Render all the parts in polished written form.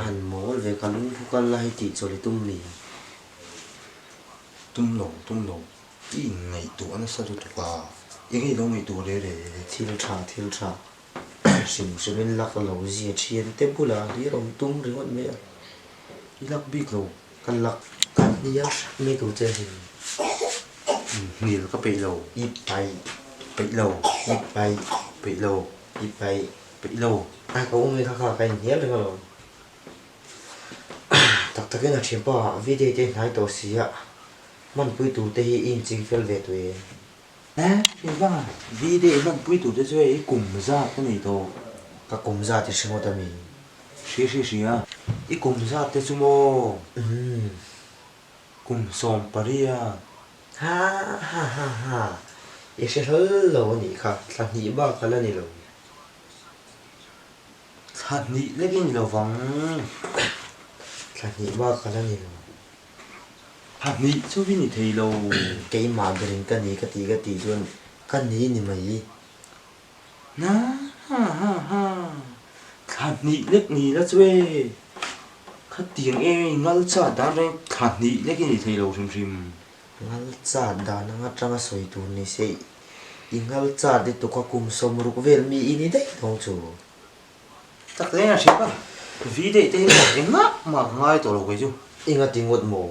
han mawl ve ka lungphu kal la hei tih chawlh i tum mi? Tum lo, tum lo. I inngaihtuah nasa lutuk a, eng nge i lo ngaihtuah reh reh? Thil tha, thil tha. Hrim hrimin lak lo zia thian te bulah hlir awm tum ringawt mai a. I lak bik lo. Ka lak ka hnial hrat mai tur che hi. Hnial ka peih lo. I paih. Peih lo. I paih. Peih lo. I paih. Peih lo. A ka um kha kha ka inhnial reng alawm. Tak takin a thianpa video te hnai tawh si a, hmanpui tur te hi i inching fel ve tawh em? Eh, thianpa, video i hmanpui tur te chu hei i kum zat a ni tawh. Ka kum zat i hre ngawt a mi? Hria hria hria. I kum zat te chu maw? Umm. Kum 18. Ha ha ha ha, i hre hlawl lo a nih kha, thla hnih bak a la ni lo. Thla hnih lek i ni lo vang. Thla hnih bak a la ni lo. Thla hnih chu i ni thei lo. Keimah berin ka ni ka ti ka tih chuan ka ni ni mai. Na ha ha ha, thla hnih lek ni la chu e. Khatiang em i ngal chat dan reng thla hnih lek i ni thei lo hrim hrim. Ngal chat dan anga tanga sawi tur ni se i ngal chat i tuka kum 60 vel mi i ni daih dawng chu. Tak reng a hriat a, vi daih te hi maw engah mah ka ngai tawh lo kei chu. Enga ti ngawt maw?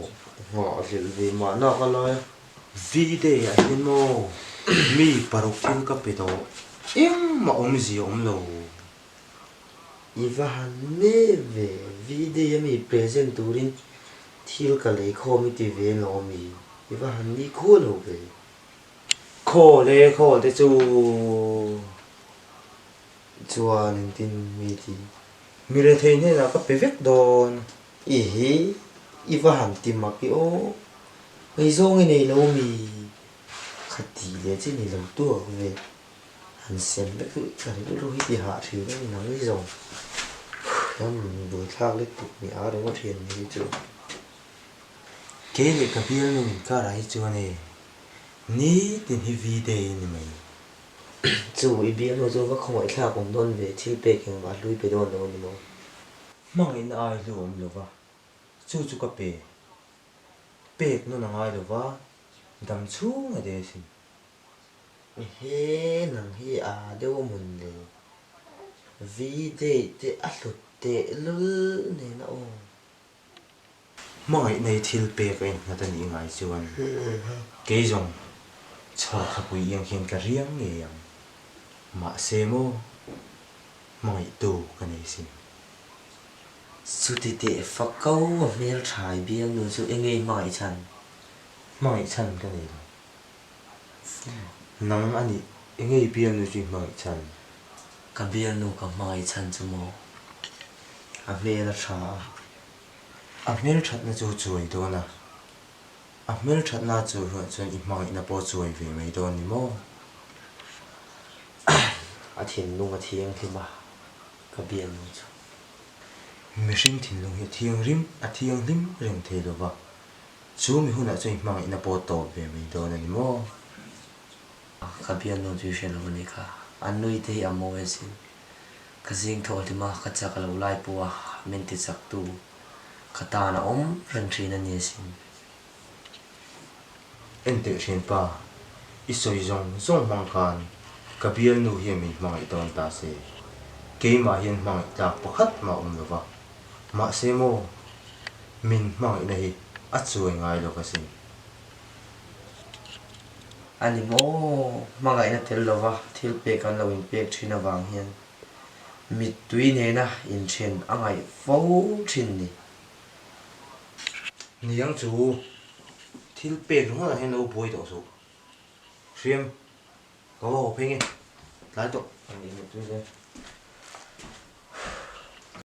Nghah hlelh ve mahna ka lai a. Vi daih ah hian maw mi paruk thil ka pe tawh, engmah awmzia awm lo. I va han ne ve, vi daih a mi present turin thil ka lei khawm i ti ve lo mi? I va han ni khual lo ve. Khawl e, khawl te chu. Chuan engtin mi ti? Mi rethei hnenah ka pe vek dawn. I hi, i va han ti mak i aw. Ngaihzawng i nei lo mi? Kha ti leh che ni lo tuak ve. Han sem vek chu ka rilru hi ti hah thin a ni nang i zawng. Hian buaithlak lutuk ni a ringawt hian ni hi chu. Kei leh ka bialnu inkarah hi chuan e, nitin hi V-day a ni mai. Chu i bialnu chu va khawngaih thlak awm dawn ve, thil pek engmah hlui pe dawn lo a ni maw? Hmangaihna ai hlu awm lo va, chu chu ka pe. Pek nawn a ngai lo va, dam chhung a de asin. Ehe, nang hi a deuh a mawn le. V-day te a hlut teh lul nen a aw. Hmangaih nei thil pek a innghat a nih ngai chuan kei zawng chhawr thlapui iang hian ka riang ngei ang. Mahse maw, hmangaihtu ka nei sin. Chuti teh fako a hmelthai bialnu chu enge i hmangaih chhan? Hmangaih chhan ka nei lo. Nang a nih, enge i bialnu chu i hmangaih chhan? Ka bialnu ka hmangaih chhan chu maw? A hmel a tha a. A hmel thatna chu chuai dawn a. A hmel thatna chu hunah chuan i hmangaihna pawh chuai ve mai dawn ni maw? A thinlung a thianghlim a, ka bialnu chu. Mihring thinlung hi a thianghlim a thianghlim reng thei lo va. Chu mi hunah chuan i hmangaihna pawh tawp ve mai dawn a ni maw? Ka bialnu chu i hre lo a ni kha. A nui te hi a mawi asin. Ka zing thawh hlim a, ka chak lo lai pawh a min ti chak tu. Ka tan a awm reng thin a ni asin. Enteh thianpa, i sawi zawng zawng hmang khan ka bialnu hian min hmangaih dawn ta se. Keimah hian hmangaih tlak pakhat mah awm lo va. Mahse maw, min hmangaihna hi a chuai ngai lo asin. A ni maw, hmangaihna tel lova thil pek an lo inpek thin avang hian mittui nena inthen a ngaih fo thin ni. Niang chu thil pek ringawtah hian lo buai tawh suh. Hriam, ka va haw phei nge, tlai tawh. A ni mittui le.